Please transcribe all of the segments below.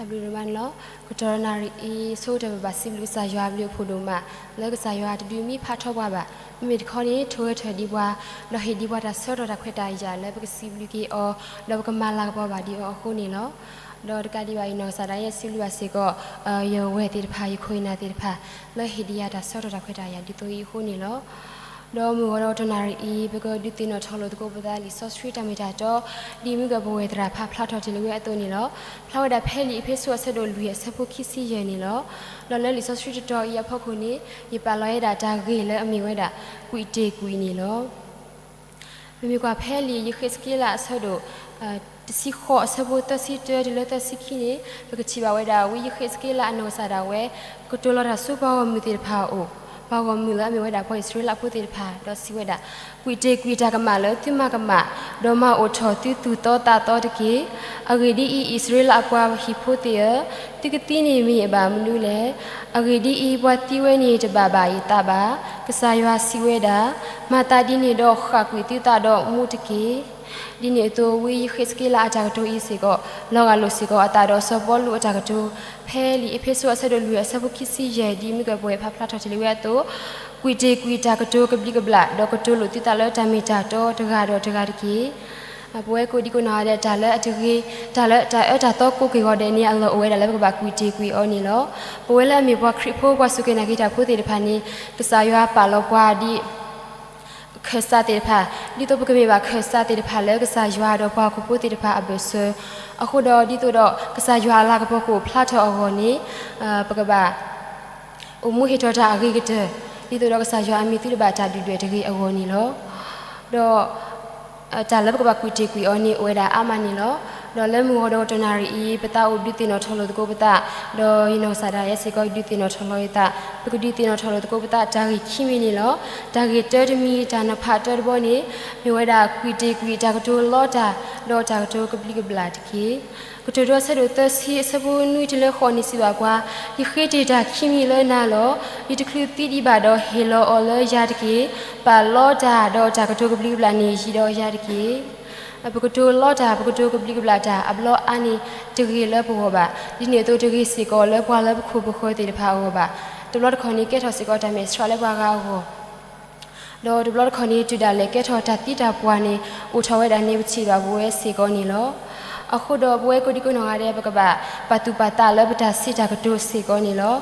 တၢ်ဘျုးဒိၣ်မးန့ၣ်လီၤ. ကတီၢ်နၣ်ရံၣ်အံၤ ဆိကတၢၢ်ပဘၣ်စံးဘျုးကစၢ်ယွၤအဘျုးအဖှိၣ်ဒိၣ်မး လၢကစၢ်ယွၤတဒုးမံဖးထီပှၤဘၣ်. မ့မ့ၢ်တခီန့ၣ် ထိၣ်ဂဲၤထၢၣ်ဒံးပှၤ, ဒီးဟ့ၣ်ဒံးပှၤတၢ်ဆၢကတီၢ်တၢ်ခွဲးတၢ်ယာ်လၢပကစံးဘျုးက့ၤအီၤ, ဒီးပကမၤလၤကပီၤဘၣ်ဒံးအီၤအဃိန့ၣ်လီၤ. ဒီးတကးဒံးဘၣ်အံၤ နီၢ်ကစၢ်ဒၣ်ယဲစံးဘျုးဘၣ်စ့ၢ်ကီး ယဝဲၢ်သ့ၣ်တဖၣ် ယခိၣ်ယနၢ်သ့ၣ်တဖၣ် လၢဟ့ၣ်ဒံးယၤတၢ်ဆၢကတီၢ်တၢ်ခွဲးတၢ်ယာ်ဒ်သိးအံၤအဃိန့ၣ်လီၤ. ဒီးမုၢ်ဂီၤဒီးတနၣ်ရံၣ်အံၤ ပကဒုးသ့ၣ်နီၣ်ထီၣ်လိာ်သကိးပသးလံာ်စီဆှံတၢ်မ့ၢ်တၢ်တီ, ဒ်မုၢ်ဂီၤပဝဲၢ်သရၣ်ဖးဖျါထီၣ်တ့ၢ်လံဝဲအသိးန့ၣ်လီၤ. ဖျါဝဲဒၣ်ဖဲလံာ်အ့းဖ့းစူးအဆၢဒိၣ်လွံၢ်အဆၢဖိခံဆံယဲၢ်န့ၣ်လီၤ. ဒီးလၢလံာ်စီဆှံတတီၤအံၤအဖီခိၣ်န့ၣ် ယပာ်လီၤဝဲဒၣ်တၢ်ဂ့ၢ်လၢအမ့ၢ်ဝဲဒၣ် ကွံာ်တ့ၢ်ကွံာ်န့ၣ်လီၤ. ပမ့ၢ်ကွၢ်ဖဲလံာ်ယဃ့းစက့လးအဆၢဒိၣ် တဆံဃိးအဆၢဖိသၢဆံတၢတုၤလၢသၢဆံခံန့ၣ် ပကထံၣ်ဘၣ်ဝဲဒၣ် ဝံယဃ့းစက့လးအနီၢ်ကစၢ်ဒၣ်ဝဲ ကတိၤလီၤတၢ်ဆူပှၤဂီၢ်မုၢ်သ့ၣ်တဖၣ်အအိၣ်, ပှၤဂီၢ်မုၢ်လၢအမ့ၢ်ဝဲဒၣ်ပှၤအံၣ်စရ့လးဖိသ့ၣ်တဖၣ် ဒီးစံးဝဲဒၣ်, ကွံာ်တ့ၢ်ကွံာ်တၢ်ကမၣ်လၢသုမၤကမၣ်, ဒီးမၤအိၣ်ထီၣ်သုသူၣ်သီသးသီတက့ၢ်. အဂ့ၢ်ဒ်အံၤ, အံၣ်စရ့လးအပှၤဟံၣ်ဖိသ့ၣ်ဧၢ, သုကသံန့ၣ်မ့ၢ်အဘၣ်မနုၤလဲၣ်. အဂ့ၢ်ဒ်အံၤ, ပှၤသံဝဲန့ၣ်တဘၣ်ဘၣ်ယသးဘၣ်. ကစၢ်ယွၤစံးဝဲဒၣ်, မၤသးဒ်န့ၣ်ဒီးဃၣ်ကွံာ်သုသးဒီးမူတက့ၢ်. ဒ်န့ၣ်အသိး ဝံယဃ့းစက့လးအတၢ်ကတိၤအံၤစ့ၢ်ကီး လီၤဂာ်လိာ်စ့ၢ်ကီးအသးဒီးစီၤပီလူးအတၢ်ကတိၤ ဖဲလံာ်အ့းဖ့းစူးအဆၢဒိၣ်လွံၢ်အဆၢဖိခံဆံယဲၢ် ဒ်မုၢ်ဂီၤပဝဲၢ်ဖးဖျါထီၣ်တ့ၢ်လံဝဲအသိး, ကွံာ်တ့ၢ်ကွံာ်တၢ်ကတိၤကဘျံးကဘျၣ်, ဒီးကတိၤလိာ်သုသးလၢတၢ်မ့ၢ်တၢ်တီတဂၤဒီးတဂၤတက့ၢ်. ပဝဲကိးဒံကိးနီၢ်ဂၤဒဲး တၢ်လၢအတဂ့ၤ, တၢ်လၢတၢ်အၢတၢ်သီကိးက့ၤဂီၤဒဲးန့ၣ် အလီၢ်အိၣ်ဝဲဒၣ်လၢပကဘၣ်ကွံာ်တ့ၢ်ကွံာ်အီၤန့ၣ်လီၤ. ပဝဲလၢအမ့ၢ်ပှၤခရံာ်ဖိ ပှၤစူၢ်က့ၤနာ်က့ၤတၢ်ဖိသ့ၣ်တဖၣ်န့ၣ် ကစၢ်ယွၤပာ်လီၤပှၤဒ် ခၢၣ်စးသ့ၣ်တဖၣ်, ဒ်သိးပကမ့ၢ်ဘၣ်ခၢၣ်စးသ့ၣ်တဖၣ်လၢကစၢ်ယွၤဒီးပှၤဟီၣ်ခိၣ်ဖိသ့ၣ်တဖၣ်အဘၢၣ်စၢၤ, အဃိဒီးဒ်သိးဒီးကစၢ်ယွၤအလၤကပီၤကအိၣ်ဖျါထီၣ်အဂီၢ်န့ၣ် ပကဘၣ် အိၣ်မူဟ့ၣ်ထီၣ်တၢ်အဂ့ၤကတၢၢ်, ဒ်သိးဒီးကစၢ်ယွၤအမံၤသုတဘၣ်တၢ်ဒုၣ်ဒွဲၣ်တဂ့ၤအဂီၢ်န့ၣ်လီၤ. ဒီး တၢ်လၢပကဘၣ်ကွံာ်တ့ၢ်ကွံာ်အီၤန့ၣ် အိၣ်ဝဲဒၣ်အါမးန့ၣ်လီၤ. ဒီးလၢမုၢ်ဂီၤဒီးတနၣ်ရံၣ်အံၤ ပသးအိၣ်ဒုးသ့ၣ်နီၣ်ထီၣ်လိာ်သကိးပသး, ဒီးယနီၢ်ကစၢ်ဒၣ်ယဲစ့ၢ်ကီး ယဒုးသ့ၣ်နီၣ်ထီၣ်လီၤယသး, ပကဒုးသ့ၣ်နီၣ်ထီၣ်လိာ်သကိးပသးတၢ်ဂ့ၢ်ခံမံၤန့ၣ်လီၤ. တၢ်ဂ့ၢ်တၢတမံၤ တၢ်နီၤဖးတၢတဘီန့ၣ် မ့ၢ်ဝဲဒၣ်ကွံာ်တ့ၢ်ကွံာ်တၢ်ကတိၤလီတၢ်, ဒီးတၢ်ကတိၤကဘျံးကဘျၣ်တက့ၢ်. ကတိၤဒိအဆၢဒိၣ်သၢဆံအဆၢဖိနွံတုၤလၢဃိးန့ၣ်စံးဘၣ်ပှၤ, ယဃ့တ့ၢ်တၢ်ခံမံၤလၢနၤလီၤ. ယတချုးသံဒံးဘၣ်ဒီးဟ့ၣ်လီၤအီၤလၢယၤတက့ၢ်. ပာ်လီတၢ်ဒီးတၢ်ကတိၤကဘျံးကဘျၣ်န့ၣ် ယံၤဒီးယၤတက့ၢ်. ပကတိၤလီတၢ် ပကတိၤကဘျံးကဘျၣ်တၢ် အဘျီအါန့ၣ်တဂ့ၤလၢပဂီၢ်ဘၣ်. ဒ်န့ၣ်အသိးတဂ့ၤစ့ၢ်ကီးလၢပှၤလၢပခိၣ်ပဃၢၤသ့ၣ်တဖၣ်အဂီၢ်ဘၣ်. တဘျီတခီၣ်န့ၣ် ကဲထီၣ်စ့ၢ်ကီးတၢ်မဲာ်ဆှးလၢပှၤဂၤအဂီၢ် ဒီးတဘျီတခီၣ်န့ၣ် တုၤဒၣ်လဲာ်ကဲထီၣ်တၢ်သံတၢ်ပှၢ်န့ၣ် အိၣ်ထီၣ်ဝဲဒၣ်န့ၣ် ပထံၣ်ဘၣ်ပဝဲစ့ၢ်ကီးန့ၣ်လီၤ. အဃိဒီးပဝဲကိးဒံကိးနီၢ်ဂၤဒဲး ပကဘၣ်ပာ်သူၣ်ပာ်သးလၢပတၢ်စံးတၢ်ကတိၤစ့ၢ်ကီးန့ၣ်လီၤ.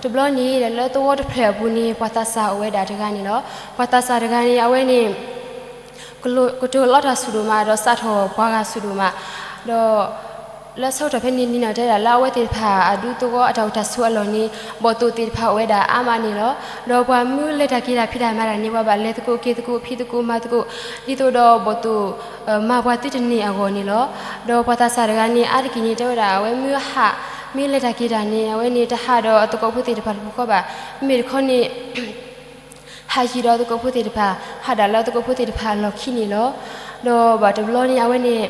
တဘျီန့ၣ် လၢသဝီတဖျၢၣ်အပူၤန့ၣ် ပှၤသးစၢ်အိၣ်ဝဲဒၣ်တဂၤန့ၣ်လီၤ. ပှၤသးစၢ်တဂၤန့ၣ် အဝဲန့ၣ် ကတိၤလီတၢ်ဆူၣ်ဒိၣ်မး ဒီးစးထီၣ်ပှၤဂၤဆူၣ်ဒိၣ်မး, ဒီး လၢဆၢကတီၢ်ဖဲန့ၣ်န့ၣ် တဲဒၣ်လၢအဝဲသ့ၣ်တဖၣ်အဒူသဝီအတၢ်အိၣ်တၢ်ဆိးအလီၢ်န့ၣ် ဘီၣ်သိၣ်သ့ၣ်တဖၣ်အိၣ်ဝဲဒၣ်အါမးန့ၣ်လီၤ. ဒီးပှၤမ့ၢ်လဲၤတၢ်က့ၤတၢ်ဖံးတၢ်မၤတၢ်န့ၣ် ပှၤဘၣ်လဲၤသကိးက့ၤသကိးဖံးသကိးမၤသကိး ဒ်သိးဒီးဘီၣ်သိၣ် မၤပှၤသုတန့ၢ်အဂီၢ်န့ၣ်လီၤ. ဒီးပှၤသးစၢ်တဂၤန့ၣ် အါတက့ၢ်န့ၣ် တဲဝဲဒၣ် အဝဲမ့ၢ်ဟး မ့ၢ်လဲၤတၢ်က့ၤတၢ်န့ၣ် အဝဲန့ၣ်တဟးဒီးအသကိးဖိသ့ၣ်တဖၣ်တပူၤဃီဘၣ်. မ့မ့ၢ်တခီန့ၣ် ဟးယံၤဒီးသကိးဖိသ့ၣ်တဖၣ် ဟးဒၣ်လၢသကိးဖိသ့ၣ်တဖၣ်အလီၢ်ခံန့ၣ်လီၤ. ဒီးဘၣ်တဘျီန့ၣ် အဝဲန့ၣ်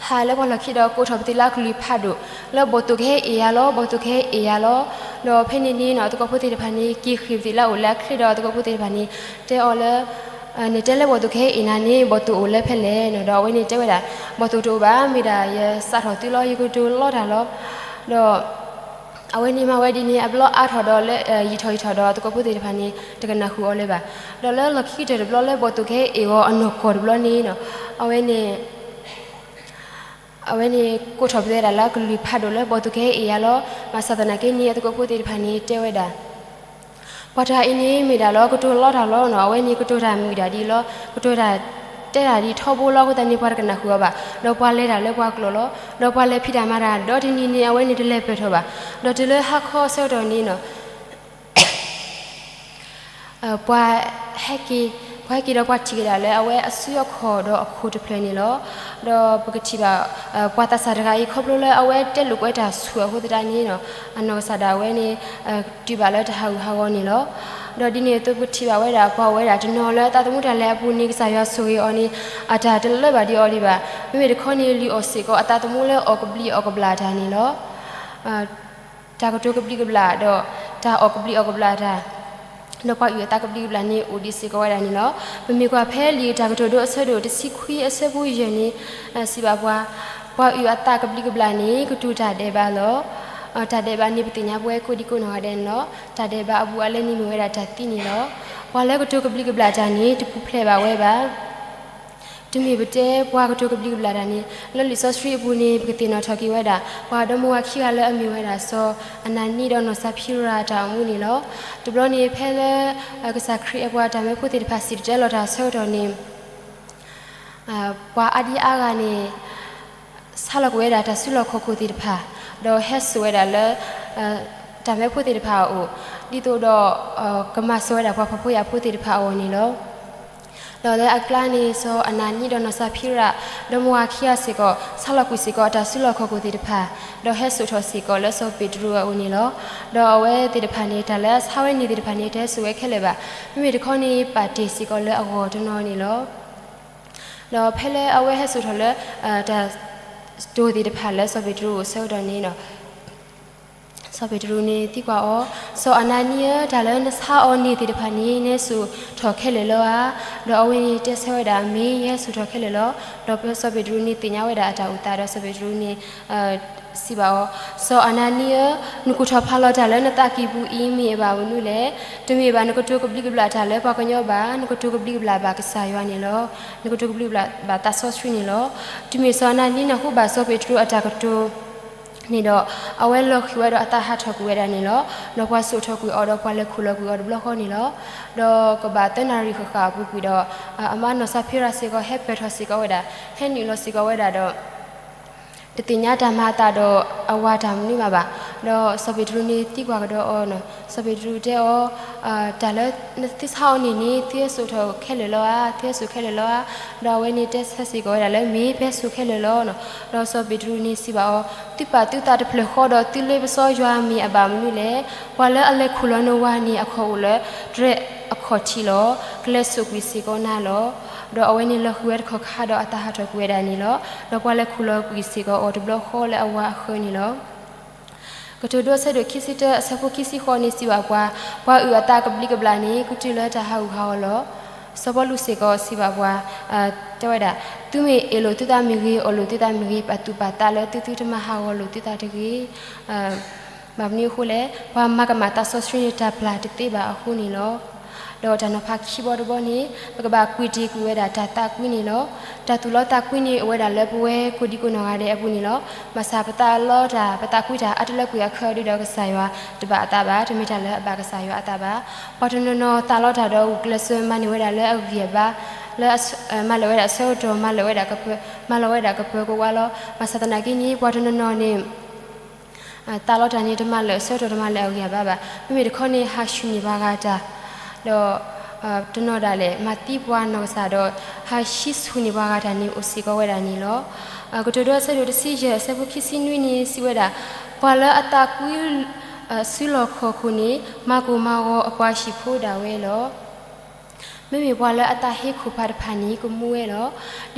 ဟးလၢပှၤလီၢ်ခံဒီး ကိးထီၣ်ပသံးလၢအကလုၢ်ဖးဒိၣ် လၢဘီၣ်သိၣ်ကဟဲအ့ၣ်ယၤလီၤ, ဘီၣ်သိၣ်ကဟဲအ့ၣ်ယၤလီၤ. ဒီးဖဲန့ၣ်န့ၣ် သကိးဖိသ့ၣ်တဖၣ်န့ၣ် က့ၤဃ့ၢ်ပသံးလၢအအိၣ်လၢအချ့ဒီးသကိးဖိသ့ၣ်တဖၣ်န့ၣ် တဲအီၤလၢ နတဲလၢဘီၣ်သိၣ်ကဟဲအ့ၣ်နၤန့ၣ် ဘီၣ်သိၣ်အိၣ်လၢဖဲလဲၣ်န့ၣ်. ဒီးအဝဲန့ၣ်တဲဝဲဒၣ် ဘီၣ်သိၣ်တအိၣ်ဘၣ်, မ့ၢ်ဒၣ်ယစးထီၣ်သုလီၤ, ယကတိၤလီတၢ်လီၤ. ဒီး အဝဲန့ၣ်မၤဝဲဒ်န့ၣ် အဘျီအါထီၣ်ဒီးလၢ ယံာ်ထီၣ်ယံာ်ထီၣ်ဒီးသကိးဖိသ့ၣ်တဖၣ်န့ၣ် တကနၣ်ဃုာ်အီၤလၢၤဘၣ်. ဒီးလၢလီၢ်ခံကတၢၢ်တဘျီလၢဘီၣ်သိၣ်ကဟဲအ့ၣ်အီၤအနီၢ်ကီၢ်တဘျီန့ၣ် အဝဲန့ၣ် အဝဲန့ၣ် ကိးထီၣ်ပသံးဒၣ်လၢအကလုၢ်ဖးဒိၣ်လၢဘီၣ်သိၣ်ကဟဲအ့ၣ်ယၤလီၤ. ဘၣ်ဆၣ်သနာ်က့န့ၣ် အသကိးဖိသ့ၣ်တဖၣ်န့ၣ် တဲဝဲဒၣ် ပှၤတဂၤအံၤန့ၣ်မ့ၢ်ဒၣ်လီၤ ကတိၤလီတၢ်လီၤန့ၣ်, အဝဲန့ၣ်ကတိၤတၢ်မုာ်ဒၣ်ဒ်လီၤ, ကတိၤတၢ်တဲတၢ်ဒ်ထီဘိလီၤ. အဃိသတးန့ၣ် ပှၤတကနၣ်ဃုာ်အီၤဘၣ်. ဒီးပှၤလဲၤတၢ်လၢပှၤကျိာ်လီၤ. ဒီးပှၤလဲၤဖံးတၢ်မၤတၢ် ဒီတနံၤန့ၣ် အဝဲန့ၣ်တလဲၤပၢၢ်ထီၣ်ဘၣ်. ဒီးတုၤလၢဟါခီအဆၢကတီၢ်န့ၣ် ပှၤဟဲက့ၤ, ပှၤဟဲက့ၤဒီးပှၤထံၣ်က့ၤဒၣ်လၢအဝဲအစုအခီၣ်ဒီးအခိၣ်တဖျၢၣ်န့ၣ်လီၤ. ဒီးပကထံၣ်ဘၣ် ပှၤသးစၢ်တဂၤအံၤ ခီဖျိလၢအဝဲတဲလိာ်ကွဲတၢ်ဆူၣ်အဃိသတးန့ၣ် အနီၢ်ကစၢ်ဒၣ်ဝဲန့ၣ် တုၤဘၣ်လၢတၢ်ဟးဂူာ်ဟးဂီၤန့ၣ်လီၤ. ဒီးဒ်န့ၣ်အသိးပကထံၣ်ဘၣ်ဝဲဒၣ် ပှၤအိၣ်ဝဲဒၣ်တနီၤလၢအသးသမူတၢ်လဲၤအပူၤန့ၣ် ကစၢ်ယွၤဆိၣ်ဂ့ၤအီၤန့ၣ် အတၢ်တလၢဘၣ်ဒံးအီၤဒံးဘၣ်. မ့မ့ၢ်တခီန့ၣ် လုၢ်အီၣ်စ့ၢ်ကီးအသးသမူလၢအီၣ်ကဘျံးအီၣ်ကဘျၣ်တၢ်န့ၣ်လီၤ. တၢ်ကတိၤကဘျံးကဘျၣ်ဒီး တၢ်အီၣ်ကဘျံးအီၣ်ကဘျၣ်တၢ် ဒီးပှၤအုၣ်အသးကဘျံးကဘျၣ်န့ၣ် အိၣ်ဒံးစ့ၢ်ကီးဝဲဒၣ်န့ၣ်လီၤ. ပမ့ၢ်ကွၢ်ဖဲလံာ်တၢ်ကတိၤဒိအဆၢဒိၣ်တဆံခွံအဆၢဖိယဲၢ်န့ၣ် စံးဘၣ်ပှၤ ပှၤအုၣ်အသးကဘျံးကဘျၣ်န့ၣ် ကတိၤတၢ်ဒဲးဘးလီၤ. တၢ်ဒဲးဘးန့ၣ် ပသ့ၣ်ညါပဝဲကိးဒံကိးနီၢ်ဂၤဒဲးန့ၣ်လီၤ. တၢ်ဒဲးဘးအဘူးအလဲန့ၣ်မ့ၢ်ဝဲဒၣ်တၢ်သံန့ၣ်လီၤ. ပှၤလၢကတိၤကဘျံးကဘျၣ်တၢ်န့ၣ် တပူၤဖျဲးဘၣ်ဝဲဘၣ်. တမ့ၢ်ပတဲပှၤကတိၤကဘျံးကဘျၣ်တၢ်န့ၣ် လၢလံာ်စီဆှံအပူၤန့ၣ် ပကသ့ၣ်နီၣ်ထီၣ်က့ၤဝဲဒၣ် ပှၤဒီမါဝၤခံဂၤလၢအမ့ၢ်ဝဲဒၣ် စီၤအနၤနံဒီးနီၢ်စၤဖံရၤအတၢ်အိၣ်မူန့ၣ်လီၤ. တဘျီန့ၣ်ဖဲလၢ ကစၢ်ခရံာ်အဲၣ်ပှၤတၢ်မၢဖိသ့ၣ်တဖၣ်စံၣ်တဲၤတဲလီၤတၢ်အဆၢကတီၢ်န့ၣ် ပှၤအါဒံအါဂၤန့ၣ် ဆါလီၤကွံာ်ဝဲဒၣ်တၢ်စုလီၢ်ခီၣ်ခိၣ်သ့ၣ်တဖၣ် ဒီးဟဲစိာ်ဝဲဒၣ်လၢ တၢ်မၢဖိသ့ၣ်တဖၣ်အအိၣ် ဒ်သိးဒီး ကမၤစၢၤဝဲဒၣ်ပှၤဖှီၣ်ဖိယာ်ဖိသ့ၣ်တဖၣ်အဂီၢ်န့ၣ်လီၤ. ဒီးလၢအကျါန့ၣ် စီၤအနၤနံဒီးနီၢ်စၤဖံရၤ ဒီမါဝၤခံဂၤစ့ၢ်ကီး ဆါလီၤကွံာ်စ့ၢ်ကီးအတၢ်စုလီၢ်ခီၣ်ခိၣ်သ့ၣ်တဖၣ် ဒီးဟဲစိာ်ထီၣ်စ့ၢ်ကီးလၢစီၤပ့းတရူးအအိၣ်န့ၣ်လီၤ. ဒီးအဝဲသ့ၣ်တဖၣ်န့ၣ် တၢ်လၢအဆါဝဲန့ၣ်သ့ၣ်တဖၣ်န့ၣ် တဟဲစိာ်ဝဲခဲလၢာ်ဘၣ်. မ့မ့ၢ်တခီန့ၣ် ပာ်တ့ၢ်စ့ၢ်ကီးလၢအဂီၢ်တနီၤန့ၣ်လီၤ. ဒီးဖဲလၢအဝဲဟဲစိာ်ထီၣ်လၢ တၢ် တိၤသ့ၣ်တဖၣ်လၢစီၤပ့းတရူးအအိၣ်အဆၢကတီၢ်န့ၣ် စီၤပ့းတရူးန့ၣ်သံကွၢ်အီၤ, စီၤအနၤနံဧၢ, တၢ်လၢနဆါအီၤန့ၣ်သ့ၣ်တဖၣ်န့ၣ် နဟဲစိာ်ထီၣ်ခဲလၢာ်လၢၤဧါ. ဒီးအဝဲန့ၣ်တဲဆၢဝဲဒၣ် မ့ၢ်ယဟဲစိာ်ထီၣ်ခဲလၢာ်လီၤ. ဒီးစီၤပ့းတရူးန့ၣ်သ့ၣ်ညါဝဲဒၣ်အတၢ်အိၣ်သး ဒီးစီၤပ့းတရူးန့ၣ် စံးဘၣ်အီၤ, စီၤအနၤနံဧၢ, နကိးထီၣ်ဖးလီၤတၢ်လၢနသးကံၢ်ပူၤအံၤမ့ၢ်အဘၣ်မနုၤလဲၣ်. တမ့ၢ်ဘၣ်နကတိၤကဘျံးကဘျၣ်တၢ်လၢပှၤကညီဘၣ်, နကတိၤကဘျံးကဘျၣ်ဘၣ်ကစၢ်ယွၤန့ၣ်လီၤ. နကတိၤကဘျံးကဘျၣ်ဘၣ်သးစီဆှံန့ၣ်လီၤ. တုၤမ့ၢ်စီၤအနၤနံနၢ်ဟူဘၣ်စီၤပ့းတရူးအတၢ်ကတိၤ န့ၣ်ဒီး အဝဲလီၤဃံၤဝဲဒီးအသးဟးထီၣ်ကွံာ်ဝဲဒၣ်န့ၣ်လီၤ. ဒီးပှၤစိာ်ထီၣ်ကွံာ်အီၤဒီးပှၤလဲၤခူၣ်လီၤကွံာ်အီၤတဘျီဃီန့ၣ်လီၤ. ဒီးကဘၣ်သၢနၣ်ရံၣ်ဃၣ်ဃၣ်အပူၤကွံာ်ဒီး အမါနီၢ်စၤဖံရၤစ့ၢ်ကီး ဟဲပၢၢ်ထီၣ်စ့ၢ်ကီးဝဲဒၣ်, ဟဲနုာ်လီၤစ့ၢ်ကီးဝဲဒၣ်ဒီး တသ့ၣ်ညါတၢ်မၤအသးဒီးအဝၤတၢ်မနုၤမးဘၣ်. ဒီးစီၤပ့းတရူးန့ၣ်သံကွၢ်ကဒီးအီၤ, စီၤပ့းတရူးတဲအီၤ, တၢ်လၢနသုဆါအီၤန့ၣ်န့ၣ် သုဟဲစိာ်ထီၣ်ခဲလၢာ်လီၤဧါ, သုဟဲစိာ်ခဲလၢာ်လီၤဧါ. ဒီးအဝဲန့ၣ်တဲဆၢစ့ၢ်ကီးဝဲဒၣ်လၢ မ့ၢ်ပဟဲစိာ်ခဲလၢာ်လီၤ. ဒီးစီၤပ့းတရူးန့ၣ်စံးဘၣ်အီၤ, သုပာ်သုသးတဖျၢၣ်ဃီဒီးသုလ့ပစီယွၤမ့ၢ်အဘၣ်မနုၤလဲၣ်. ပှၤလၢအလဲၤခူၣ်လီၤနဝၤန့ၣ် အခီၣ်အိၣ်လၢတြဲၤအခီၣ်ထံးလီၤ. ကလဲၤစိာ်ကွံာ်စ့ၢ်ကီးနၤလီၤ. ဒီးအဝဲန့ၣ်လီၤဃံၤဝဲတခီခါဒီးအသးဟးထီၣ်ကွံာ်ဝဲဒၣ်န့ၣ်လီၤ. ဒီးပှၤလဲၤခူၣ်လီၤကွံာ်စ့ၢ်ကီးအီၤတဘျီဃီလၢအဝၤအဃၢၤန့ၣ်လီၤ. ကတိၤဒိအဆၢဒိၣ်ခံဆံတၢ အဆၢဖိခံဆံဃိးန့ၣ်စံးဘၣ်ပှၤ, ပှၤအုၣ်အသးကဘျံးကဘျၣ်န့ၣ် ကတုၤလၢတၢ်ဟးဂူာ်ဟးဂီၤလီၤ. စီၤပီလူးစ့ၢ်ကီးစံးဘၣ်ပှၤ, တဲဝဲဒၣ်, သုမ့ၢ်အ့ၣ်လိာ်သုသးမ့ၢ်ဂ့ၤ, အီၣ်လိာ်သုသးမ့ၢ်ဂ့ၤ, ပာ်သူၣ်ပာ်သးလၢသုသုတမၤဟးဂီၤလိာ်သုသးတဂ့ၤ. ဘၣ်မနုၤအဃိလဲၣ်, ပှၤမၤကမၣ်သးစီဆှံန့ၣ် တၢ်ပျၢ်တသ့ဘၣ်အဃိန့ၣ်လီၤ. ဒီးတၢ်နီၤဖးခံဘီတဘီန့ၣ် ပကဘၣ်ကွံာ်တ့ၢ်ကွံာ်ဝဲဒၣ်တၢ်သးကွံန့ၣ်လီၤ. တၢ်သူၣ်လီသးကွံန့ၣ် အိၣ်ဝဲဒၣ်လၢပဝဲကိးဒံကိးနီၢ်ဂၤဒဲးအပူၤန့ၣ်လီၤ. ဘၣ်ဆၣ်ပသးလီတၢ် ပသးကွံတၢ်အါတလၢကွံာ်အခါအီၤဒုဒီး ကစၢ်ယွၤတဘၣ်အသးဘၣ်, တမ့ၢ်တၢ်လၢအဘၣ်ကစၢ်ယွၤအသးဘၣ်. ပှၤတနီၤနီၤသးလီတၢ်ဒီးဂုာ်ကျဲးစၢးမၤန့ၢ်ဝဲဒၣ်လၢအဂံၢ်အဘါ, လၢ မၤလၢာ်ဝဲဒၣ်အဆၢကတီၢ်, မၤလၢာ်ဝဲဒၣ်ကပၢၤ, မၤလၢာ်ဝဲဒၣ်ကပၢၤကဝါလီၤ. ဘၣ်ဆၣ်သနာ်က့န့ၣ် ပှၤတနီၤနီၤန့ၣ် သးလီတၢ်န့ၣ် တမၤလၢာ်အဆၢကတီၢ် တမၤလၢာ်အဂံၢ်အဘါဘၣ်. မ့မ့ၢ်တခီန့ၣ် ဟးဆူၣ်န့ၢ်ပှၤဂၤတၢ်, ဒီး တနီၤဒၣ်လဲာ် မၤသံပှၤနီၢ်ကစၢ်ဒီး ဟးဟံးဆူၣ်န့ၢ်ပှၤဂၤတၢ်န့ၣ် အိၣ်စ့ၢ်ကီးဝဲဒၣ်န့ၣ်လီၤ. ကတိၤဒိအဆၢဒိၣ်တဆံယဲၢ် အဆၢဖိခံဆံနွံန့ၣ် စံးဝဲဒၣ်, ပှၤလၢအသးကွံ စုလီၢ်ခီၣ်ခိၣ်န့ၣ် မၤကိၢ်မၤဂီၤအပှၤဟံၣ်ဖိဒၣ်ဝဲလီၤ. မ့မ့ၢ်ပှၤလၢအသးဟ့ခိၣ်ဖးတဖၣ်န့ၣ် ကမူဝဲလ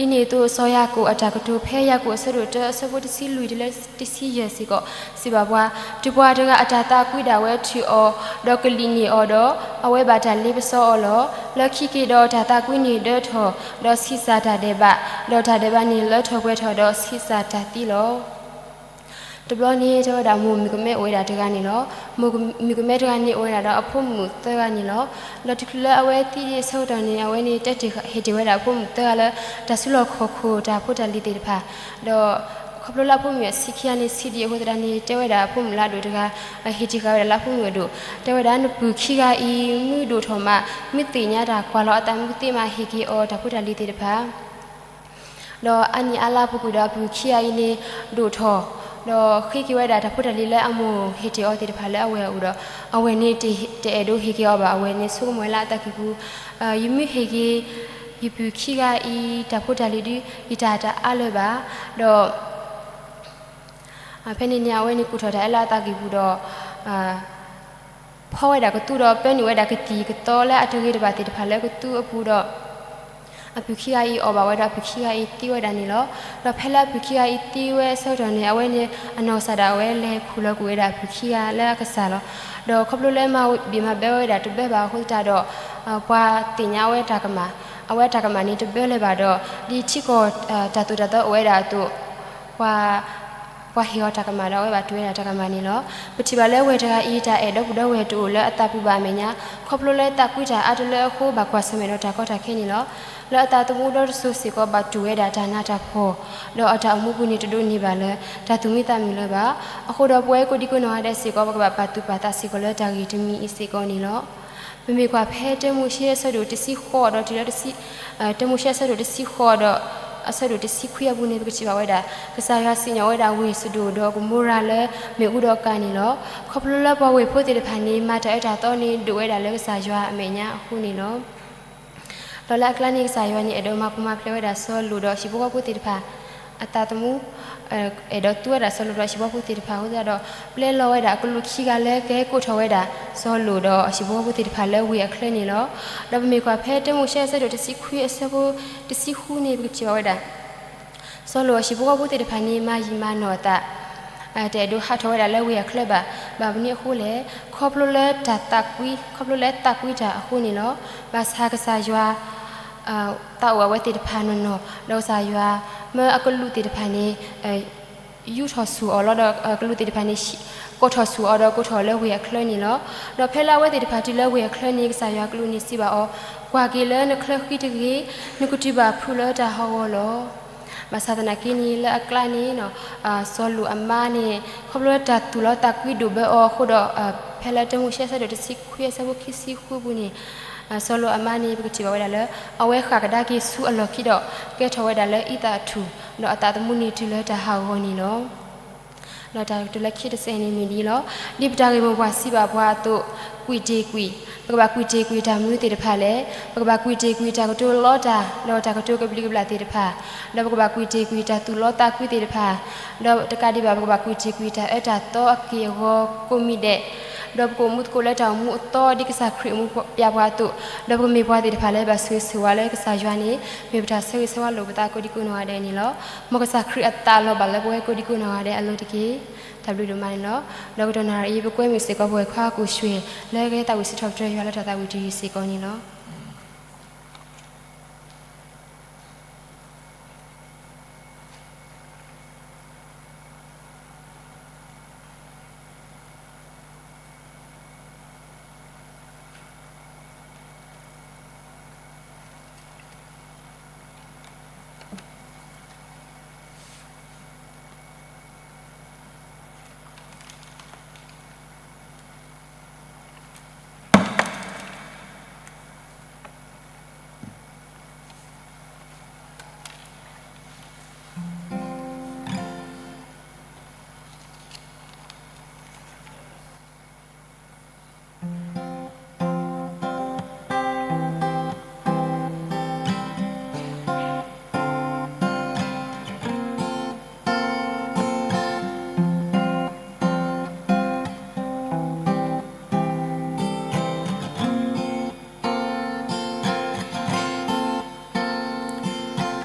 ီၤ. ဒ်န့ၣ်အသိး စီၤယၤကိာ်အတၢ်ကတိၤဖဲယၤကိာ် အဆၢဒိၣ်တၢ အဆၢဖိတဆံလွံၢ်တုၤလၢတဆံယဲၢ်စ့ၢ်ကီး စံးဘၣ်ပှၤ, တုၤပှၤတဂၤအတၢ်သးကွံဒၣ်ဝဲထုးအီၤ, ဒီးကလံၣ်န့ၢ်အီၤဒီး, အဝဲဘၣ်တၢ်လ့ပစီအီၤလီၤ. လၢခံက့ၤဒီးတၢ်သးကွံန့ၣ်ဒၢထီၣ်, ဒီးဆံးစၢ်တၢ်ဒဲးဘး, ဒီးတၢ်ဒဲးဘးန့ၣ်လၢထီၣ်ပှဲၤထီၣ်ဒီးဆံးစၢ်တၢ်သံလီၤ. တဘျီန့ၣ် တဲဝဲဒၣ်မိၢ်မုၣ်ကမဲအိၣ်ဝဲဒၣ်တဂၤန့ၣ်လီၤ. မိၢ်မုၣ်ကမဲတဂၤန့ၣ်အိၣ်ဝဲဒၣ်ဒီးအဖိမုၣ်သၢဂၤန့ၣ်လီၤ. ဒီးတချုးလၢအဝဲသံဒံးအဆၢကတီၢ်န့ၣ် အဝဲန့ၣ်တဲတ့ၢ်ဟ့ၣ်တ့ၢ်ဝဲဒၣ်အဖိမုၣ်သၢဂၤလၢ တၢ်စုလီၢ်ခီၣ်ခိၣ်တၢ်ဖိတၢ်လံၤသ့ၣ်တဖၣ်, ဒီးခီဖျိလၢအဖိမုၣ်အဆံးခံဂၤန့ၣ် ဆံးဒံးအဃိသတးန့ၣ် တဲဝဲဒၣ်အဖိမုၣ်လၢအဒိၣ်တဂၤ, ဟ့ၣ်တ့ၢ်ဃာ်ဝဲဒၣ်လၢအဖိမုၣ်အဒိၣ်, တဲဝဲဒၣ်နပုၢ်ခံဂၤအံၤ မ့ၢ်ဒိၣ်ထီၣ်မး မ့ၢ်သ့ၣ်ညါတၢ်ကွၢ်လီၤအသးမ့ၢ်သ့မး ဟ့ၣ်က့ၤအီၤတၢ်ဖိတၢ်လံၤသ့ၣ်တဖၣ် ဒီးအါနံၣ်အါလါပူၤကွံာ်ဒီးအပုၢ်ခံဂၤအံၤန့ၣ် ဒိၣ်ထီၣ်, ဒီးဃ့က့ၤဝဲဒၣ်တၢ်ဖိတၢ်လံၤလၢအမိၢ်ဟ့ၣ်တ့ၢ်အီၤသ့ၣ်တဖၣ်လၢအဝဲၢ်အအိၣ်ဒီး အဝဲၢ်န့ၣ်တအဲၣ်ဒိးဟ့ၣ်က့ၤအီၤဘၣ်. အဝဲၢ်န့ၣ်ဆိကမိၣ်ဝဲလၢအသးကံၢ်ပူၤ, ယမ့ၢ်ဟ့ၣ်က့ၤ ယပုၢ်ခံဂၤအံၤ တၢ်ဖိတၢ်လံၤဒုး ယတၢ်တအါလၢၤဘၣ်. ဒီး ဖဲန့ၣ်န့ၣ် အဝဲန့ၣ်ကူၣ်ထီၣ်တၢ်အၢလၢအသးကံၢ်ပူၤဒီး ဖီဝဲဒၣ်ကသူဒီးပၢနုာ်ဝဲဒၣ်ကသံၣ်ကသီလၢအတဂ့ၤတဘၣ်သ့ၣ်တဖၣ်လၢကသူအပူၤဒီး အပုၢ်ခံဂၤအံၤအီၣ်ဘၣ်ဝဲဒီးအပုၢ်ခံဂၤအံၤသံဝဲဒၣ်န့ၣ်လီၤ. ဒီးဖဲလၢအပုၢ်ခံဂၤအံၤသံဝဲအဆၢကတီၢ်န့ၣ် အဝဲန့ၣ်အနီၢ်ကစၢ်ဒၣ်ဝဲလဲၤခူၣ်လီၤကွံာ်ဝဲဒၣ်အပုၢ်ခံဂၤလၢအကစၢ်လီၤ. ဒီးခီဖျိလၢမၤဘံၣ်မၤဘၢဝဲဒၣ်တဘၢဘၣ်အဃိသတးဒီး ပှၤသ့ၣ်ညါဝဲတၢ်ကမၣ်, အဝဲတၢ်ကမၣ်န့ၣ်တဘၢလၢၤဘၣ်ဒီး ဒ်ထံကီၢ်တၢ်သိၣ်တၢ်သီအိၣ်ဝဲဒၣ်အသိး ပှၤ, ပှၤဟ့ၣ်အီၤတၢ်ကမၣ်ဒီးအဝဲဘၣ်တူၢ်ဝဲဒၣ်တၢ်ကမၣ်န့ၣ်လီၤ. ပထံၣ်ဘၣ်လၢဝဲၢ်တဂၤအံၤ တၢ်အဲၣ်ဒီပုၢ်ဒီဝဲၢ်တအိၣ်လၢအသးပူၤဘၣ်အမဲာ်ညါ, ခီဖျိလၢသးကွံတၢ်အါတလၢအဃိ ဘၣ်ကွၢ်ဆၢၣ်မဲာ်ဒီးတၢ်ကီတၢ်ခဲန့ၣ်လီၤ. လၢအသးသမူဒီတစိၤစ့ၢ်ကီး ဘၣ်တူၢ်ဝဲဒၣ်တၢ်နးတၢ်ဖှီၣ်, ဒီးအတၢ်အိၣ်မူပူၤန့ၣ် တဒိးန့ၢ်ဘၣ်လၢ တၢ်သူၣ်မံသးမုာ်လၢၤဘၣ်. အဃိဒီးပဝဲကိးဒံကိးနီၢ်ဂၤဒဲးစ့ၢ်ကီး ပကဘၣ်ပာ်သူၣ်ပာ်သးစ့ၢ်ကီးလၢတၢ်ဂ့ၢ်တမံၤအံၤစ့ၢ်ကီးန့ၣ်လီၤ. ပမ့ၢ်ကွၢ်ဖဲတၢမိၤၡ့အဆၢဒိၣ်တဆံဃိးဒီးတုၤလၢ တၢမိၤၡ့အဆၢဒိၣ်တဆံဃိးဒီး အဆၢဒိၣ်တဆံခွံအပူၤန့ၣ် ပကထံၣ်ဘၣ်ဝဲဒၣ် ကစၢ်ယွၤစံၣ်ညီၣ်ဝဲဒၣ်ဝ့ၢ်စဒိၣ်ဒီးကမိၤရၤလၢမ့ၣ်အူဒီးကၤန့ၣ်လီၤ. ခီဖျိလၢပှၤဝ့ၢ်ဖိသ့ၣ်တဖၣ်န့ၣ် မၤတၢ်အၢတၢ်သီန့ၣ် ဒိၣ်ဝဲဒၣ်လၢကစၢ်ယွၤအမဲာ်ညါအဃိန့ၣ်လီၤ. ဒီးလၢအကျါန့ၣ် ကစၢ်ယွၤန့ၣ် အဲၣ်ဒိးမၤပူၤမၤဖျဲးဝဲဒၣ်စီၤလိာ်ဒီးဟံၣ်ဖိဃီဖိသ့ၣ်တဖၣ် အသးသမူ, အဲၣ်ဒိးသူဝဲဒၣ်စီၤလိာ်ဒီးဟံၣ်ဖိဃီဖိသ့ၣ်တဖၣ်အဃိသတးဒီး ပျဲလီၤဝဲဒၣ်အကလူးခံဂၤလၢကဟဲကိးထီၣ်ဝဲဒၣ် စီၤလိာ်ဒီးဟံၣ်ဖိဃီဖိသ့ၣ်တဖၣ်လၢဝ့ၢ်အချၢန့ၣ်လီၤ. ဒီးပမ့ၢ်ကွၢ်ဖဲတၢမိၤၡ့အဆၢဒိၣ်တဆံခွံအဆၢဖိတဆံဃုန့ၣ် ပကထံၣ်ဘၣ်ဝဲဒၣ် စီၤလိာ်အဟံၣ်ဖိဃီဖိသ့ၣ်တဖၣ်န့ၣ် မၤယံာ်မၤနီၢ်အသး တအဲၣ်ဒိးဟးထီၣ်ဝဲဒၣ်လၢဝ့ၢ်အချၢဘၣ်. ဘၣ်မနုၤအဃိလဲၣ်, ခီဖျိလၢတၢ်သးကွံ, ခီဖျိလၢသးကွံတၢ်အဃိန့ၣ်လီၤ. ဘၣ်ဆၣ်ကစၢ်ယွၤ သးအိၣ်အဝဲသ့ၣ်တဖၣ်နီၢ်နီၢ်, ဒီးကစၢ်ယွၤ မၢအကလူးသ့ၣ်တဖၣ်န့ၣ် ယူထီၣ်ဆူၣ်အီၤလီၤ. ဒီးကလူးသ့ၣ်တဖၣ်န့ၣ် ကိးထီၣ်ဆူၣ်အီၤဒီး ကိးထီၣ်လၢဝ့ၢ်အချၢန့ၣ်လီၤ. ဒီးဖဲလၢအဝဲသ့ၣ်တဖၣ်တုၤလၢဝ့ၢ်အချၢန့ၣ် ကစၢ်ယွၤကလူးန့ၣ်စံးဘၣ်အီၤ, ကွၢ်က့ၤလၢနချၢဃံတဂ့ၤ, နကတုၤဘၣ်ဖုးလၢတၢ်ဟးဂီၤလီၤ. ဘၣ်ဆၣ်သနာ်က့န့ၣ် လၢအကျါန့ၣ် စီၤလိာ်အမါန့ၣ် ခီဖျိလၢတၢ်သူၣ်လီသးကွံဒိၣ်ဘၢအီၤအဃိဒီး ဖဲလၢတၢမိၤၡ့အဆၢဒိၣ်တဆံခွံအဆၢဖိခံဆံဃုအပူၤန့ၣ် စီၤလိာ်အမါန့ၣ် ပကထံၣ်ဘၣ်ဝဲဒၣ်လၢ အဝဲဃၣ်ကဒါက့ၤဆူအလီၢ်ခံဒီး ကဲထီၣ်ဝဲဒၣ်လၢအံသၣ်အထူၣ်, ဒီးအသးသမူန့ၣ်တုၤလၢတၢ်ဟးဂီၤန့ၣ်လီၤ. ဒီးတၢ်ကတိၤလၢခံတစဲးန့ၣ်မ့ၢ်ဒ်အံၤလီၤ. ဒ်ပတၢ်ဂ့ၢ်မိၢ်ပှၢ်စံးဘၣ်ပှၤအသိး, ကွံာ်တ့ၢ်ကွံာ်, ပကဘၣ်ကွံာ်တ့ၢ်ကွံာ်တၢ်မနုၤသ့ၣ်တဖၣ်လဲၣ်. ပကဘၣ်ကွံာ်တ့ၢ်ကွံာ်တၢ်ကတိၤလီတၢ် ဒီးတၢ်ကတိၤကဘျံးကဘျၣ်သ့ၣ်တဖၣ်, ဒီးပကဘၣ်ကွံာ်တ့ၢ်ကွံာ်တၢ်သူၣ်လီသးကွံသ့ၣ်တဖၣ်, ဒီးတကးဒံးဘၣ် ပကဘၣ်ကွံာ်တ့ၢ်ကွံာ်တၢ်အၢတၢ်သီအက့ၢ်အဂီၤကိးမံၤဒဲး, ဒီးပကအိၣ်မူသကိးလၢတၢ်အိၣ်မူအသီဒ်ကစၢ်ခရံာ်အိၣ်မူပျဲပှၤအသိး, ဒီးပကမ့ၢ်ပှၤသ့ၣ်တဖၣ်လၢဘၣ်ဆိၣ်ဂ့ၤဆိၣ်ဝါလၢကစၢ်ယွၤန့ၣ် မ့ၢ်ပတၢ်ဆၢဂ့ၤဆၢဝါလိာ်ပသးကိးဒံကိးနီၢ်ဂၤဒဲးန့ၣ်လီၤ. မ်ကစၢ်ခရံာ်အသးလီၤဘၣ်လၢပဝဲကိးဒံကိးနီၢ်ဂၤဒဲးအလိၤတက့ၢ်. တၢ်ဘျုးဒိၣ်မးန့ၣ်လီၤ. ဒီးကတီၢ်နၣ်ရံၣ်အံၤ ပကွဲမုာ်စ့ၢ်ကီးပဝဲၢ်ခွါကိၣ်ရွှ့ၣ် လၢကဟဲသးဝံၣ်စံးထီၣ်ပတြၢၤယွၤလၢတၢ်သးဝံၣ်တယုၢ်စ့ၢ်ကီးန့ၣ်လီၤ.ဟ့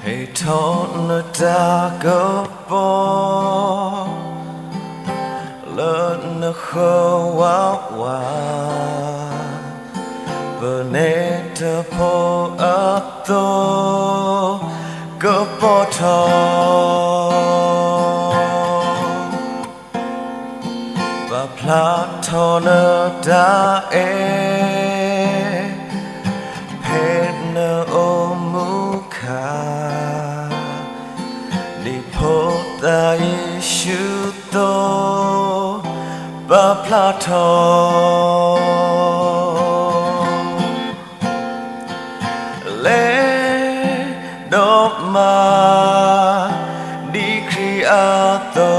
ၣ်ထီၣ်နတၢ်ကပီၤ လၢနဃၢၤဝးဝး, ပနဲၣ်တၢ်ဖိအသိး ကပီၤထီၣ် ပာ်ဖျါထီၣ်နတၢ်အဲၣ် ဖဲနအိၣ်မူခါ, ဒ်ဖိသၣ်ယ့ၣ်ၡူးအသိး ပာ်ဖျါထီၣ် လဲၤဒီးမၤ ဒ်ခရံာ်အသိ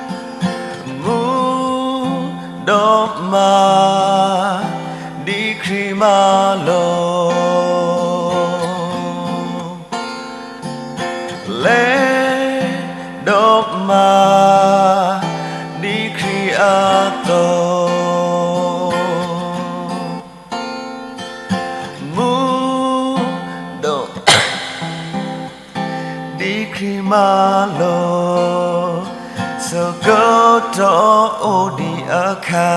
း, မူဒီးမၤ ဒ်ခရံာ်မၤလိာ်, လဲၤဒီးမၤ ဒ်ခရံာ်အသိး မူဒီး ဒ်ခရံာ်မၤလိာ်, ဆၢကတီၢ်အိၣ်ဒံးအခါ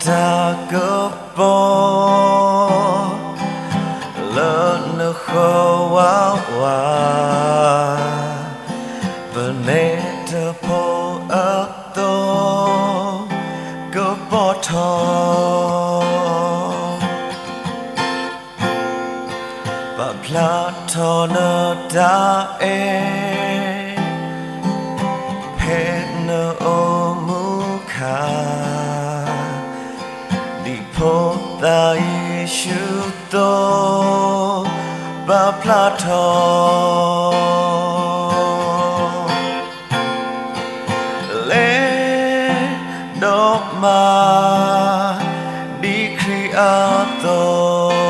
တၢ်ကပီၤ လၢနဃၢၤဝးဝး, ပနဲတဖိအသိး ကပီၤထီၣ် ပာ်ဖျါထီၣ်နတၢ်အဲၣ် ဖဲနအိၣ်မူခါ, ဒ်ဖိသၣ်ယ့ၣ်ၡူးသိး ပာ်ဖျါထီၣ် လဲၤဒီးမၤ ဒ်ခရံာ်အသိး,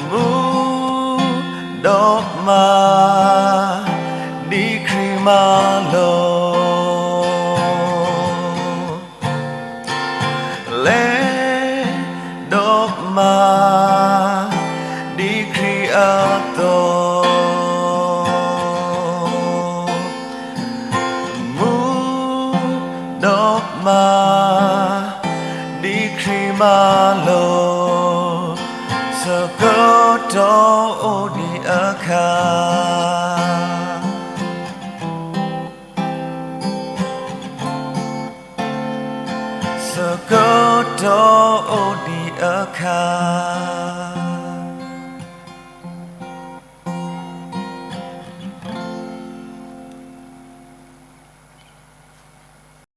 မူဒီးမၤ ဒ်ခရံာ်မၤလိာ် လဲၤဒီးမၤ ဒ်ခရံာ်အသိး, မူဒီးမၤ ဒ်ခရံာ်မၤလိာ်, ဆၢကတီၢ်အိၣ်ဒံးအခါ ဆၢကတီၢ်အိၣ်ဒံးအခါ